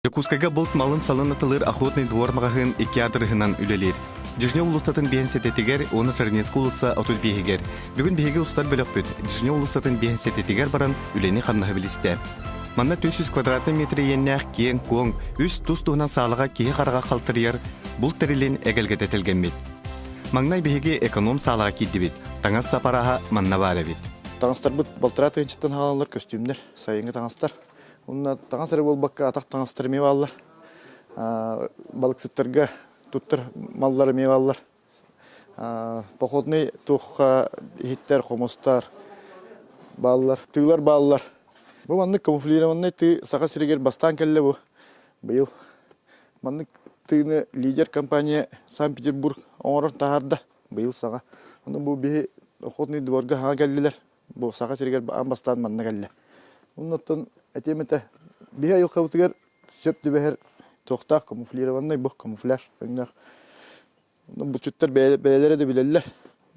Дьокуускайга булт малын-салын атылыыр Охотный двор маҕаһыын икки аадырыһынан үлэлиир. Дежнев уулуссатын биэнсэтэтигэр уонна Чернецкий уулусса 35-игэр. Бүгүн биһиги устар бөлөхпүт Дежнев уулуссатын биэнсэтэтигэр баран үлэни-хамнаһы билистэ. Манна 400 квадратный метр иэннээх киэҥ-куоҥ, үс тус-туһунан саалаҕа киһи хараҕа халтарыйар булт тэрилин эгэлгэтэ тэлгэммит. Маҥнай биһиги эконом-саалаҕа киирдибит. Таҥас сапараһа манна баар эбит. Таҥастарбыт балтараа тыһыынчаттан хаалаллар көстүүмнэр, сайыҥҥы таҥастар. Уонна таҥас эрэ буолбакка атах таҥастар эмиэ бааллар. Балыксыттарга туттар маллар эмиэ бааллар. Походный туохха иһиттэр, хомустар бааллар, тыылар бааллар. Бу маннык камуфлированный тыы Саха сиригэр бастаан кэллэ бу быйыл. Маннык тыыны лидер компания Санкт-Петербург оҥорон таһаарда быйыл саҥа. Ону бу биһи охотный дворга хаҥа кэллилэр. Бу Саха сиригэр аан бастаан манна кэллэ. Оннуттан этиэм этэ, биһи айылҕабытыгар сөп түбэһэр туохтаах камуфлированный бу камуфляж өҥнөөх. Булчуттар бэйэлэрэ да билэллэр.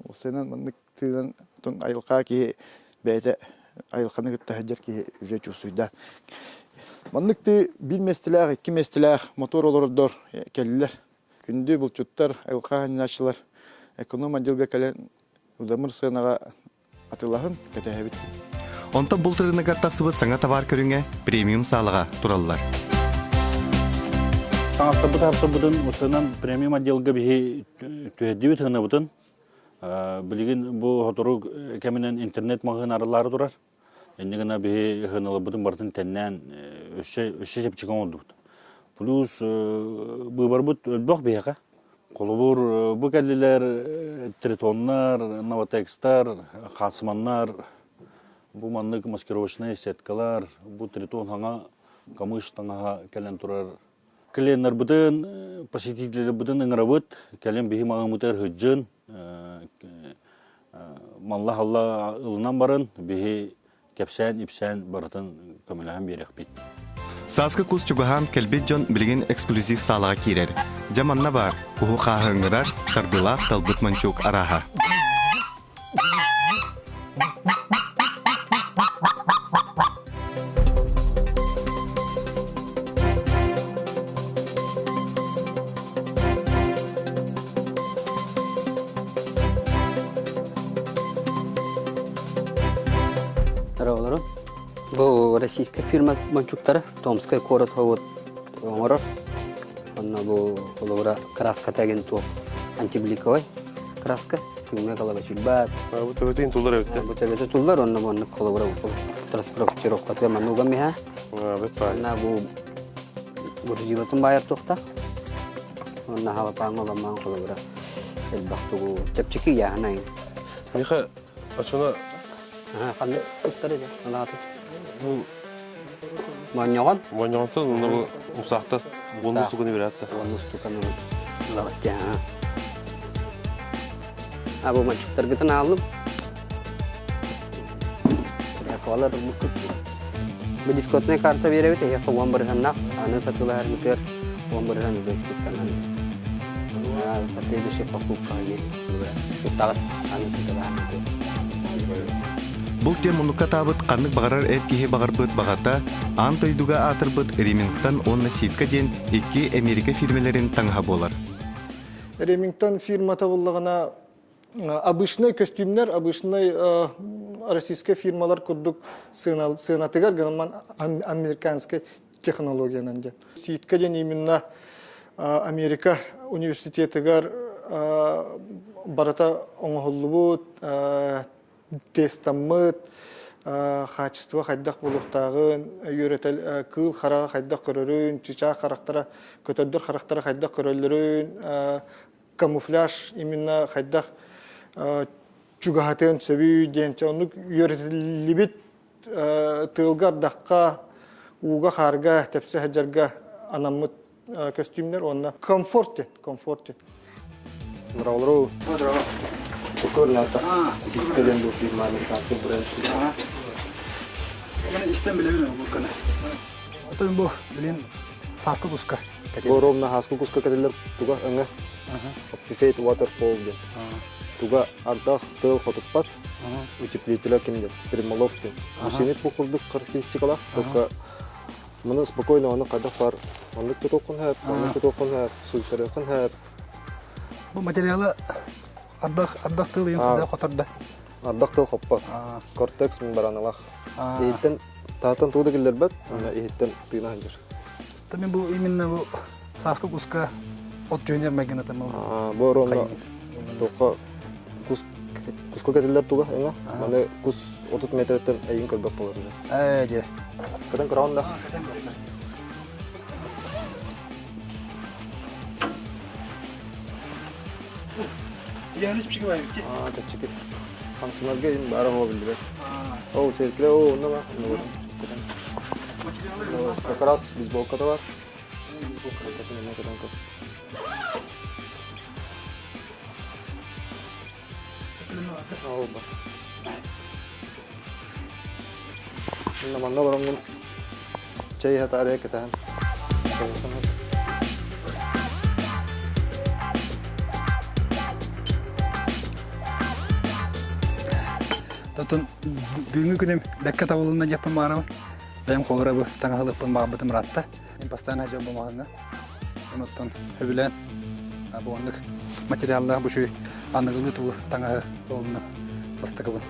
Уопсайынан маннык тыынан айылҕа киһи бэйэтэ айылҕаны кытта сылдьар киһи уже чувствуйда. Маннык тыы биир миэстэлээх, икки миэстэлээх мотор олордор кэллилэр. Күндү булчуттар, айылҕа анньааччылар эконом отделга кэлэн удамыр сыанаҕа атыылаһын кэтэһэбит. Онтон булт рыногар тахсыбыт саҥа табаар көрүҥэ премиум саалаҕа тураллар. Таҥастарбыт харсыбытын устунан премиум отделга биһи түһэрдибит һынабытын. Билигин бу сотору кэминэн интернет маҕаһыын арыллаары турар. Инньэ гына биһи ыһыналарбытын барытын тэннээн өссө өссө чэпчэки оҥордубут. Плюс быыбарбыт өлбөх биһиэхэ. Холобур, бу кэллилэр тритоннар, новотекстар, хацманнар, бу маннык маскировочнай сеткалар, бу тритон хаҥа камыш таҥаһа кэлэн турар. Клиеннарбытын, посетителлэрбитин ыҥырабыт, кэлин биһи маҕаһыыммытыгар сылдьын, малла-халла ылынан баран биһи кэпсээн-ипсээн барытын көмөлөһөн биэриэхпит. Сааскы кус чугаһаан кэлбит дьон билигин эксклюзив саалаҕа киирэр. Дьэ манна баар, куһу хааһы ыҥырар, тардыылаах талбыт мончуук арааһа. Олору. Бу российскай фирма мончуктара Томскай куорат вот оҥорор. Онно бу холобура краската деген туох антибликовай краска күҥҥэ калабачыйбат. Бу төбөтүн туллар эбит. Бу төбөтө туллар, онно маннык холобура транспортировкатыгар манна уган миһа. Онно бу буржуйбатын баайар туохтаах. Онно халапааҥҥа оламмаан холобура элбэх тугу чэпчэки ыйааһынайын. Миха очуна ханнык туттар эде анааты. Бу Монньоҕон. Монньоҕонтон онно бу умсаахтар уонну устуканы бератта. Уонну устуканы ылаҕыт А бу мальчиктаргытын аалым. Реколар бу дискотная карта биэрэбит, эһиэхэ уон бырыһаннаах, аны сатыылаһаргытыгар уон бырыһан уже скидканан последующая покупка туттаҕыт аны сатыылаһаргытыгар. Бул диэн муннукка таабыт ханнык баҕарар эр киһи баҕарбыт баҕата аан дойдуга аатырбыт Ремингтон уонна Ситка диэн икки Эмиэрикэ фирмэлэрин таҥаһа буолар. Ремингтон фирмата буллаҕына обычный көстүүмнэр, обычный российскай фирмалар курдук сыанатыгар гынан американскай технологиянан диэн. Ситка диэн именно Америка университетыгар барыта оҥоһуллубут, тестаммыт, хаачыстыба хайдах буолуохтааҕын, үөрэтэл кыыл хараҕа хайдах көрөрүн, чычаах харахтара, көтөрдөр харахтара хайдах көрөллөрүн, камуфляж именно хайдах чугаһатыан сөбүй диэн оннук үөрэтиллибит тыалга ардахха, ууга-хаарга тэпсэ сылдьарга анаммыт көстүүмнэр уонна комфорт диэн комфорт диэн. Здраволору. Здраво. Координата. Ситкеден бу фирма американский бренд. Мен истен билебин бу кана. Отон бу билин сааскы куска. Бу ровно хааскы куска кэтиллэр туга өҥө. Оптифейт waterfall диэн. Туга ардах тыал хотуппат. Утеплителя ким диэн? Примолов диэн. Мусинит бу курдук характеристикалаах, только Маны спокойно ону хайдах баар оннук тутуоххун сөп, оннук тутуоххун сөп, суйтарыаххын сөп. Бу материала ардах ардах тыл ыйын хоторда. Ардах тыл хоппот. Кортекс мембраналаах. Иһиттэн таатан тугу да киллэрбэт, уонна иһиттэн тыына сылдьар. Мен бу именно бу сааскы куска от жөнер майгыната Бу ровно туохха кус куска кэтиллэр туга эҥэ. Маны кус 30 метртэн эйин көрбөт болар уже. Ээ дьэ. Кэтэн көрөҕүн да? Идеалист чипчики бай бити. Аа, чэпчэки. Хамсанарга ин баара хуа биллибэт. Ол серкиле о онно ба. Как раз бейсболка да бар. Манна бараммын чэй хатаарыа кэтэһэн. Тотун бүгүҥҥү күнүм бэккэ табылынна диэхпин баҕарабын. Бэйэм холура бу таҥаһылыппын баҕарбытым ыраатта. Мин постоянно дьон бумаҕаҥҥа. Онуттан сөбүлээн бу оннук материаллаах бу үчүгэй аныгылыы тугу таҥаһы ылынным бастакыбын.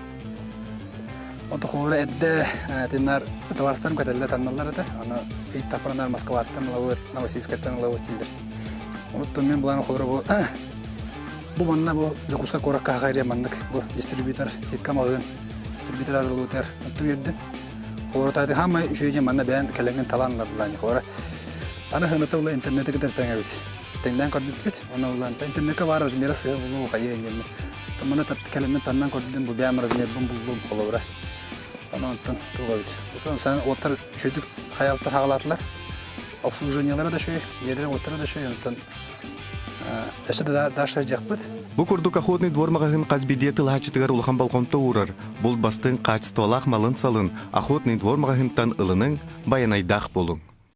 Онто холура эрдэ тиннар табаарыстарым кэтэллэ танналлар этэ. Аны ыйыттахпына Москваттан ылабыт, Новосибирскайтан ылабыт дииллэр. Онуттан мен булан холура бу бу манна бу Дьокуускай куоракка хахайрия маннык бу дистрибьютор сетка маҕаһыын дистрибьютор арыллыбытыгар онтон үөрдүм. Холура тааты хаамай үчүгэй диэн манна бэйэн кэлэҥҥин талан ыллар Холура аны хыныта ула интернети кытары тэҥэбит. Тэҥнээн көрбүппүт. Оны улаан интернетке баар размера сыа булуу хайа инньэммит. Маны кэлэммин таннан көрдүм бу бэйэм размербын буллум холобура. Онон туга эбит. Отон сан уоттар үчүгдүк хаялтар хагалаатылар. Обслуживаниелара да үчүгэй, дьиэлэрэ уоттара да үчүгэй. Онтон өссө да дальше дьахпыт. Бу курдук Охотный двор маҕаһыын хас биирдии тылаһааччытыгар улахан болҕомто уурар. Булт бастыҥ хаачыстыбалаах малын-салын Охотный двор маҕаһыынтан ылыныҥ, байанайдаах буолуҥ.